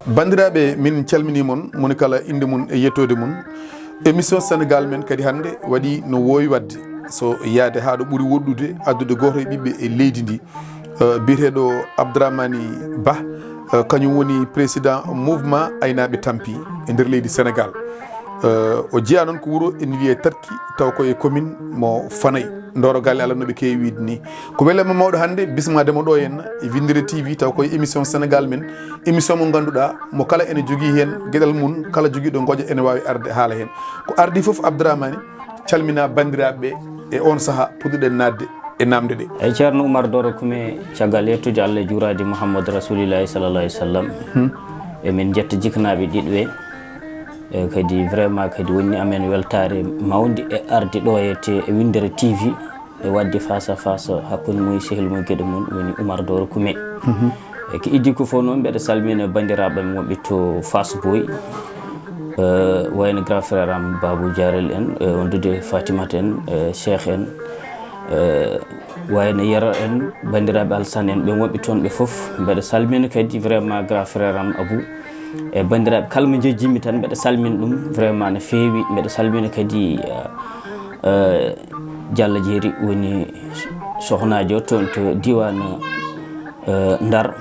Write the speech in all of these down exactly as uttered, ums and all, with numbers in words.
Banndiraaɓe, min calminii mon, moni kala innde mum e yettoode mum. Émission Sénégal men kadi hannde waɗi no woowi waɗde, so yahde haa ɗo ɓuri woɗɗude, addude gooto e ɓiɓɓe e leydi ndi, eh, biyeteeɗo Abdramani Bah, eh, kañum woni président mouvement aynaaɓe tampi e nder leydi Sénégal. Eh, o jeyaa noon ko wuro ene wiyee Tatki, taw ko e commune mo Fanay. Ndoro galle Allah no ɓe keewi wiide ni. Ko welema mawɗo hannde bismaade mo ɗo henna e Winndere T V, taw koye émission Sénégal men, émission mo ngannduɗaa mo kala ene jogii heen geɗal mum, kala jogiiɗo ngoƴa ene waawi arde haala heen. Ko ardii fof Abdramani, calmina banndiraaɓe ɓe e on saha puɗɗuɗen naatde e namde ɗe. Eyi, Ceerno Oumar Doro Kume, caggal yettude Allah e juuraade Muhammadu Rasulillahi sallallahu alaihi wasallam. Hmm. Emin njetta jiknaaɓe ɗiɗo ɓe. E kadi vraiment kadi woni amen weltaare mawnde e arde ɗo e te-, e Winndere T V e waɗde face à face hakkunde mum e sehil mum geɗe mum woni Oumar Doro Kume. Mhm. E ko iddi ko fof noon mbeɗa salmina banndiraaɓe am wonɓe to Fass Boy. Eh, wayno grand frère am Babou Diarel en, eh, wondude Fatimata en, eh, Cheikh en, eh, wayno Yero en, banndiraaɓe Alsane en, ɓe wonɓe toon ɓe fof. Mbeɗa salmina kadi vraiment grand frère am Abou. E banndiraaɓe kala mo njejjimi tan mbeɗa salmina ɗum vraiment no feewi. Mbeɗa salmina kadi, eh, eh, Diallo Jeeri woni sohnaajo toon to diiwaan, eh, Ndar.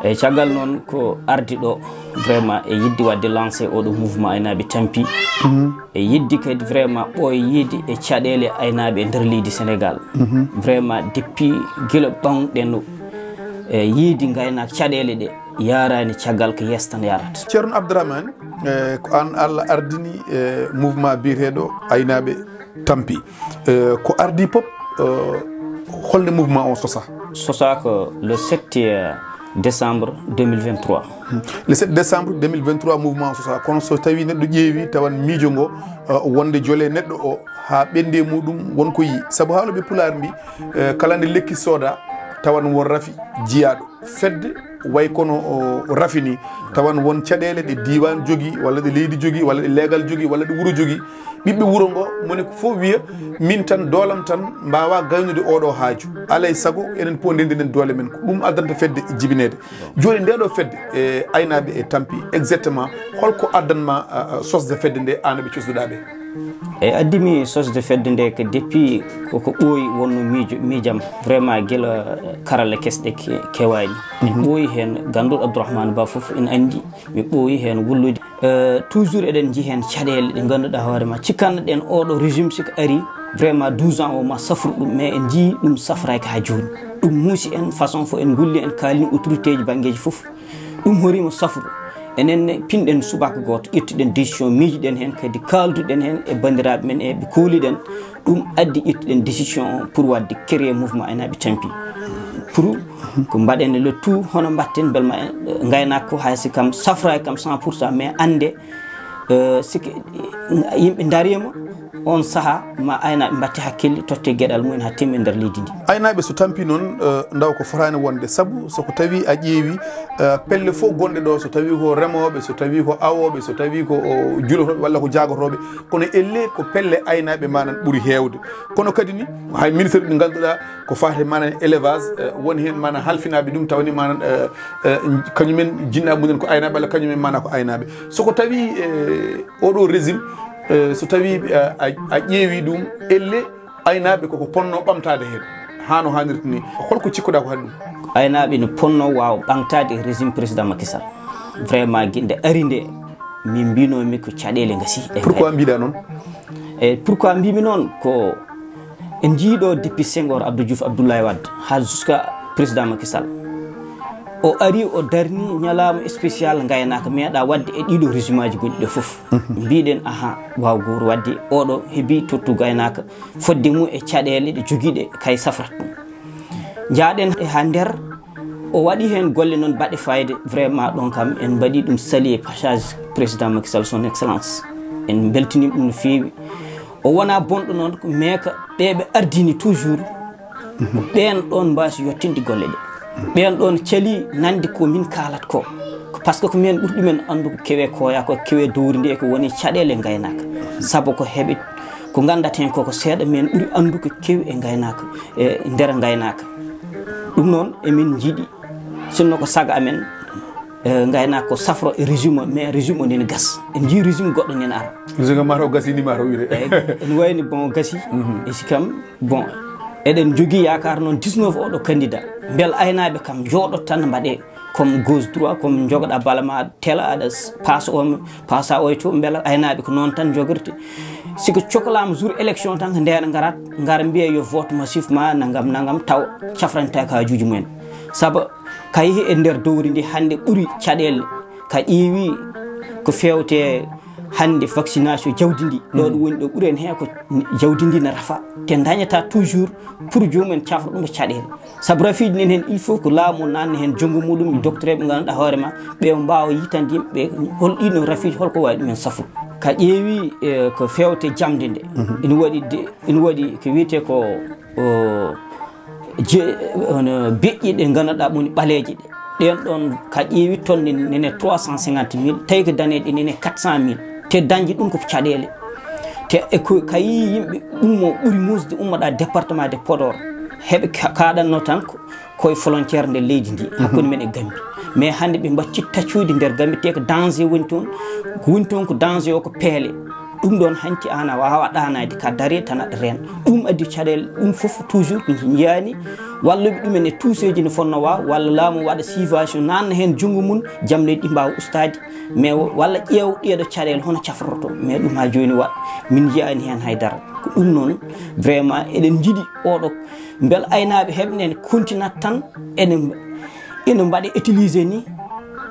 E caggal noon ko ardi ɗo vraiment e yiɗde waɗde lancé oɗo mouvement aynaaɓe tampi. Mhm. E yiɗde kadi vraiment ɓooyaade e caɗeele aynaaɓe e nder leydi Sénégal. Mhm. Vraiment depuis gila ɓamɗen, e yiide ngaynaaka caɗeele ɗe yaaraani caggal ko yeeso tan yaarata. Ceerno Abdramani, e ko aan Allah ardini, e mouvement biyeteeɗo aynaaɓe tampi. Eh, ko ardii pop, eh, holno mouvement o sosa? Sosa ko le sept, eh, décembre deux mille vingt-trois. Hmm. Le sept décembre deux mille vingt-trois, mouvement o sosa. Kono so tawi neɗɗo ƴeewi, tawan miijo ngo, eh, wonde jole neɗɗo o haa ɓenndi e muɗum won ko yii. Sabu haalooɓe Pulaar mbi, eh, kala nde lekki sooda, tawan won rafi jiyaaɗo. Fedde way kono o, o rafi ni, tawan won caɗeele ɗe diiwaan jogii, walla ɗe leydi jogii, walla ɗe leegal jogii, walla ɗe wuro jogii. Ɓiɓɓe wuro ngo, moni ko fof wiya, "Min tan, doolam tan, mbaawaa gaynude oɗo haaju. Alay sago, enen fof ndenndinen doole men." Ko ɗum addanta fedde jibineede. Jooni, nde ɗo fedde, e aynaaɓe e tampi, exactement, holko addan ma, a, a, sosde fedde nde, aan e ɓe cosduɗaa ɓe? E addi mi sosde fedde nde ko depuis koko ɓooyi wonno miijo, miijam. Vraiment gila karalla kesɗe ke-, kewaani. Mi, mhm, ɓooyi heen, ganduɗo Abdourahmane Ba fof ina anndi, mi ɓooyi heen wullude. Eh, toujours eɗen njii heen caɗeele ɗe ngannduɗaa hoore ma. Cikkanno ɗen oɗo régime siko ari, vraiment douze ans o ma safru ɗum, mais en njii ɗum safraaki haa jooni. Ɗum muusi en façon fof, en ngulli, en kaalini autorité ji banngeeji fof. Ɗum horiima safru. Enen ne pinɗen subaka gooto, ƴettuɗen décision, miijiɗen heen kadi, kaalduɗen heen e banndiraaɓe men e ɓe kooliɗen. Ɗum addi ƴettuɗen décision o pour waɗde créer mouvement aynaaɓe tampi. Pour ko mbaɗen le tout, hono mbaɗten mbel ma en, eh, ngaynaaka ko hay si kam safraaki kam cent pour cent, mais annde, eh, siki, eh, yimɓe ndariima, on saha ma aynaaɓe mbatte hakkille, totte geɗal mumen haa timmi e nder leydi ndi. Aynaaɓe so tampi noon, eh, ndaw ko fotaani wonde, sabu so ko tawi a ƴeewi, eh, pelle fof gonɗe ɗo, so tawi ko remooɓe, so tawi ko awooɓe, so tawi ko, o, julotooɓe walla ko jaagotooɓe, kono elle ko pelle aynaaɓe manan ɓuri heewde. Kono kadi ni, hay ministre ɗi ngannduɗaa ko faati manan élevage, eh, woni heen manan halfinaaɓe ɗum, tawani manan, eh, eh, kañumen jinnaaɓe mumen ko aynaaɓe, walla kañumen manan ko aynaaɓe. So ko tawi, eh, oɗo régime, eh, so tawi, eh, a, a ƴeewi ɗum, elle aynaaɓe koko ponno ɓamtaade heen, haa no haanirta ni. Holko cikkuɗaa ko haɗi ɗum? Aynaaɓe no ponno waawa ɓamtaade régime président Macky Sall. Vraiment, gi-, nde ari nde, min mbinomi ko caɗeele ngasi e. Pourquoi ngaynaaka mbiɗa noon? E pourquoi mbimi noon? Ko en njiiɗo depuis Senghor, Abdou Diouf, Abdoulaye Wade, haa jusqu'à président Macky Sall. O ari, o darni ñalaama spécial ngaynaaka, meeɗa waɗde e ɗiɗo régime aji gonɗi ɗo fof. Mhm. Mbiɗen, aha, waaw, goor waɗde oɗo heɓi tottugol ngaynaaka, fodde mum e caɗeele ɗe jogiiɗe kay safrata ɗum. Njaaɗen e haa nder, o waɗi heen golle noon baɗɗe fayde, vraiment ɗon kam en mbaɗi ɗum saluer passage président Macky Sall, son excellence. En mbeltiniima ɗum no feewi. O wonaa bonɗo noon, mais ko ɓe ɓe ardini toujours. Ko ɓeen ɗoon mbaasi yottinde golle ɗe. Ɓeen ɗoon cali nande ko min kaalat ko. Ko parce que ko men ɓuri ɗumen anndu ko kewe koya, ko kewe dowri ndi e ko woni caɗeele ngaynaaka. Sabu ko heɓi, ko nganndat heen ko, ko seeɗa men ɓuri anndu ko kewi e ngaynaaka, e nder ngaynaaka. Ɗum noon emin njiɗi, sinno ko saga amen, Eh, ngaynaaka ko safro e régime o, mais régime o nene gas. En njii régime goɗɗo nene ara. Régime ma to gasi ni ma to wire. Eyyi, ene wayni bon gasi. Mhm. E si kam, bon, eɗen jogii yaakaar noon dix-neuf oɗo candidat. Mbel aynaaɓe kam njooɗo tan mbaɗe comme gauche droit, comme njogoɗa bala ma tela aɗa s-, passe o, passe o e to, mbela aynaaɓe ko noon tan njogirte. Si ko coklaama jour élection tan ko ndeen ngarat, ngar mbiya yo vote massif ma nangam nangam taw cafrante ka haajuuji mumen. Sabu ka yehi e nder dowri ndi hannde ɓuri caɗeele. Ka ƴeewi ko feewte hannde vaccination jawdi ndi, ɗo ɗum woni ɗo ɓuri en heen ko jawdi ndi na rafa. Te dañata toujours pour joomum en cafra ɗum ko caɗeele. Sabu rafiiji nen heen, il faut ko laamu o naatna heen junngo muɗum, e docteur ɓe ngannduɗaa hoore ma, ɓe mbaawa yitande yimɓe ɓe hol ɗiino rafiiji, holko waawi ɗumen safru. Ka ƴeewi, eh, ko feewte jamde nde, ina waɗi de-, ina waɗi ko wiyetee ko, o, je-, ono, beƴƴi ɗe ngannduɗaa woni ɓaleeje ɗe. Ɗeen ɗoon ka ƴeewi tonne nene trois cent cinquante mille, tawi ko daneeje nene quatre cent mille. Te dañde ɗum ko caɗeele. Te e ko ka yii yimɓe ummo ɓuri muusde ummoɗa département de Podor, heɓe ka-, kaɗanno tan ko, koye frontière nder leydi ndi, hakkunde men e Gambie. Mais hannde ɓe mbaɗi taccude nder Gambie, te ko danger woni toon. Ko woni toon ko danger o ko peele. Ɗum ɗoon hanti aan a waawa ɗaanaade ka dare tan aɗa reen. Ɗum addi caɗeele, ɗum fof toujours ko njiyaani walluɓe ɗumen e tuuseeji no fotnoo waaw, walla laamu waɗa subvention, naatna heen junngo mum, jamleeji ɗi mbaawa ustaade. Mais wo-, walla ƴeew ɗeeɗo caɗeele hono cafroto, mais ɗum haa jooni waɗ-, min njiyaani heen hay dara. Ko ɗum noon, vraiment, eɗen njiɗi oɗo, mbel aynaaɓe heɓnen continent tan, ene, ene mbaɗa utiliser ni,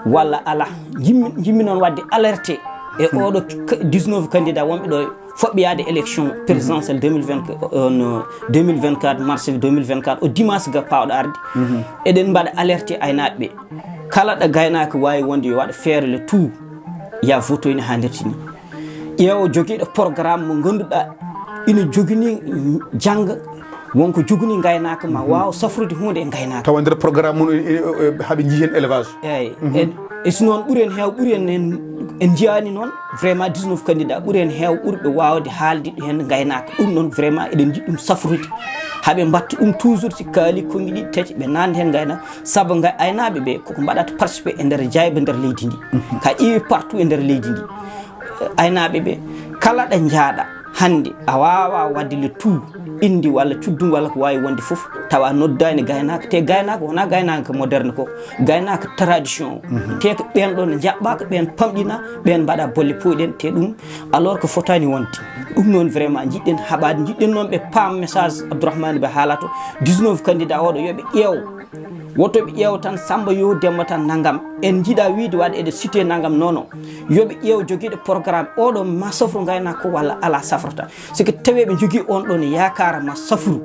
walla alaa. Jimmi, jimmi noon waɗde alerté e oɗo ka-, dix-neuf candidat wonɓe ɗo foɓɓiyaade élection présidentielle deux mille vingt, euh, no, deux mille vingt-quatre, mars deux mille vingt-quatre, o dimanche ga pawɗo arde. Mhm. Eɗen mbaɗa alerté aynaaɓe ɓe. Kala ɗo gaynaako waawi wonde yo waɗ feere le tout, ya votoyne haa ndertini. Ƴeewo jogiiɗo programme mo ngannduɗaa ina jogini jannga, wonko jogini ngaynaaka ma waaw safrude huunde e ngaynaaka. Tawa nder programme mum, e, e, e, haɓe njii heen élevage. Eyyi. Mhm. En, e si noon ɓuri en heew, ɓuri en, en, en njiyaani noon vraiment dix-neuf candidat, ɓuri en heew ɓurɓe waawde haalde heen ngaynaaka. Ɗum noon vraiment eɗen njiɗi ɗum safrude. Haɓe mbatta ɗum toujours si kaali konngi ɗiɗi tati ɓe naatna heen ngaynaaka. Sabu nga-, aynaaɓe ɓe koko mbaɗata participer e nder jayba nder leydi ndi. Mhm. Ka ƴeewi partout e nder leydi ndi. Aynaaɓe ɓe, kala ɗo njaaɗa hannde, a waawa waɗde le tout, indi walla cuddum walla ko waawi wonde fof, tawa a noddaani gaynaaka, te gaynaaka wonaa gaynaaka moderne ko, gaynaaka tradition o. Mhm. Te ko ɓeen ɗoon njaɓɓa, ko ɓeen pamɗina, ɓeen mbaɗa bolle pooyɗen, te ɗum alors que fotaani wonde. Ɗum noon vraiment njiɗɗen haɓaade, njiɗɗen noon ɓe paam message Abdourahmane Ba haalata o, dix-neuf candidat oɗo, yo ɓe ƴeew. Woto ɓe ƴeew tan Samba yo, Demba tan nangam. En njiɗa wiide waɗa eɗe cité nangam, non, non. Yo ɓe ƴeew jogiiɗo programme oɗo ma safru ngaynaaka ko walla alaa safrata. Si ko tawi ɓe njogii on ɗon yaakaara ma safru,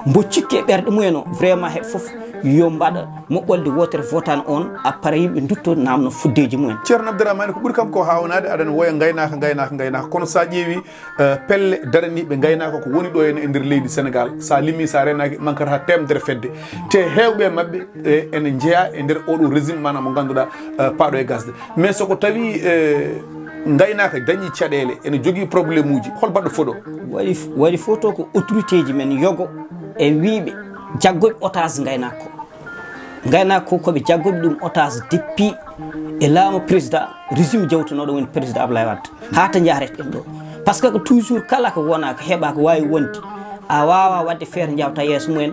mbo cikki e ɓerɗe mumen o, vraiment heɓe fof yo mbaɗa moɓɓolde wootere votana on, après yimɓe ndutto naamno fuddeeji mumen. Ceerno Abdourahmane, ko ɓuri kam ko haawnaade, aɗa woya ngaynaaka, ngaynaaka, ngaynaaka. Kono so a ƴeewi, eh, pelle daraniiɓe ngaynaaka ko woni ɗo henna e nder leydi Senegaal, so a limii, so a reenaaki, mankata teemedere fedde. Te heewɓe e maɓɓe, eh, ene njeyaa e nder oɗo régime, maanaam mo ngannduɗaa, eh, paaɗo e gasde. Mais so ko tawi, eh, ngaynaaka dañii caɗeele, ene jogii problème uji, hol baɗɗo foɗo? Waɗi, waɗi foto ko autorité ji men yogo e wiiɓe jaggoɓe otage ngaynaaka ko. Ngaynaaka ko, ko ɓe jaggoɓe ɗum otage depuis e laamu président, régime jawtunooɗo woni président Abdoulaye Wade. Haa to njahreten ɗo. Parce que ko toujours kala ko wona, ko heɓa, ko waawi wonde, a waawaa waɗde feere njawta yeeso mumen.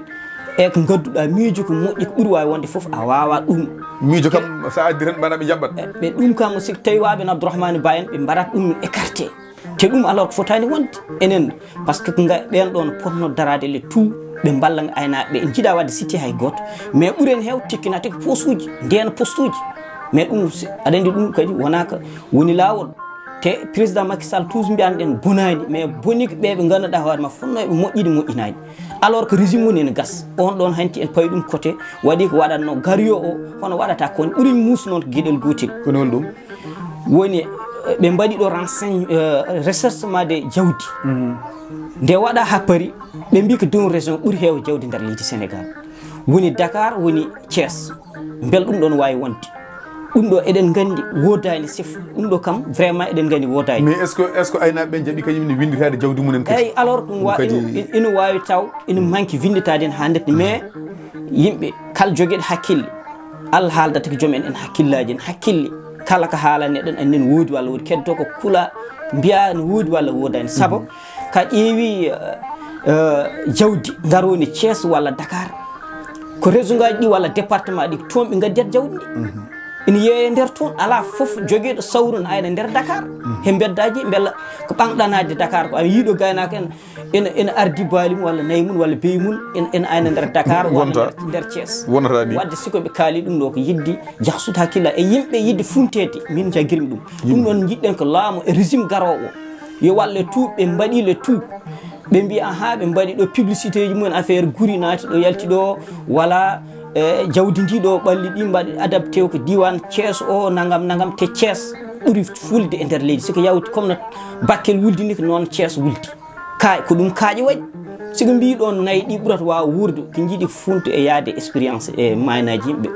E ko ngadduɗaa miijo ko moƴƴi, ko ɓuri waawi wonde fof, a waawaa ɗum. Miijo kam, so a addi tan, mbaɗa ɓe njaɓɓat. E ɓe ɗum kam, si tawii waaɓe no Abdourahmane Ba en, ɓe mbaɗat ɗum écarté. Te ɗum alors ko fotaani wonde enen, parce que nga-, ɓeen ɗoon potno daraade le tout, ɓe mballa nga aynaaɓe ɓe. En njiɗaa waɗde cité hay gooto, mais ɓuri en heew tikkinaade ko posuuji, ndeen postuuji. Mais ɗum si, aɗa anndi ɗum kadi wonaa ko woni laawol. Te président Macky Sall toujours mbiyan ɗen bonaani, mais boni ko ɓe ɓe ngannduɗaa hoore ma fotnooɓe moƴƴude moƴƴinaani. Alors que régime mum ene gas. On ɗoon hanti en pawi ɗum côté, waɗi ko waɗatno Gario o, hono waɗata kon ɓuri muus noon ko geɗel gootel. Kono hol ɗum? Woni, eh, ɓe mbaɗi ɗo renseigne-, eh, recherchement de jawdi. Mhm. Nde waɗa haa paari, ɓe mbi ko deux régions ɓuri heew jawdi nder leydi Sénégal. Woni Dakar, woni Thiès. Mbel ɗum ɗoon waawi wonde? Ɗum ɗo eɗen nganndi woodaani sif. Ɗum ɗo kam vraiment eɗen nganndi woodaani. Mais est-ce que, est-ce que aynaaɓe ɓe njaɓi kañum ne winnditaade jawdi mumen kadi? Eyyi, alors ɗum wa-, kadi ina, ina waawi taw, ina manki winnditaade heen haa ndetti, mais yimɓe kala jogiiɗo hakkille, Allah haaldata ko joom en, en hakkillaaji, en hakkille. Kala ko haalane ɗon, en nen woodi walla woodi, keddo ko kula, mbiya no woodi walla woodani. Sabu ka ƴeewi, eh, eh, jawdi ngaroni Thiès walla Dakar, ko région ngaji ɗi walla département ɗi, toon ɓe ngaddiyata jawdi ndi. Ina yeeye nder toon, alaa fof jogiiɗo sawru no ayna nder Dakar. He mbeddaji, mbela ko ɓanɗanaade Dakar ko, a yiiɗo gaynaako en, ena, ena ardi baali mum walla nayi mum walla beyi mum, ena, ena ayna nder Dakar walla Wonta. Nder, nder Thiès. Wonata ni. Wadde si ko ɓe kaali ɗum ɗo ko yiɗde jahsude hakkilla e yimɓe, yiɗde funteede, min jaggirmi ɗum. Ɗum ɗon jiɗɗen ko laamu e régime garoowo o yo walle tout, ɓe mbaɗi le tout. Ɓe mbi, aha, ɓe mbaɗi ɗo publicité ji mumen, affaire guri naati ɗo, yalti ɗo, wala, eh, jawdi ndi ɗo, ɓalli ɗi mbaɗi adapté ko diwan Thiès o, nangam, nangam, te Thiès ɓuri fulde e nder leydi. Si ko yawti comme no Bakel wuldi ni, ko noon Thiès wuldi. Ka, ko ɗum kaaƴe waɗi. Si ko mbi ɗon nayi ɗi ɓurata waaw wuurde, ko jiɗi funtu e yaade expérience e maaynaji yimɓe.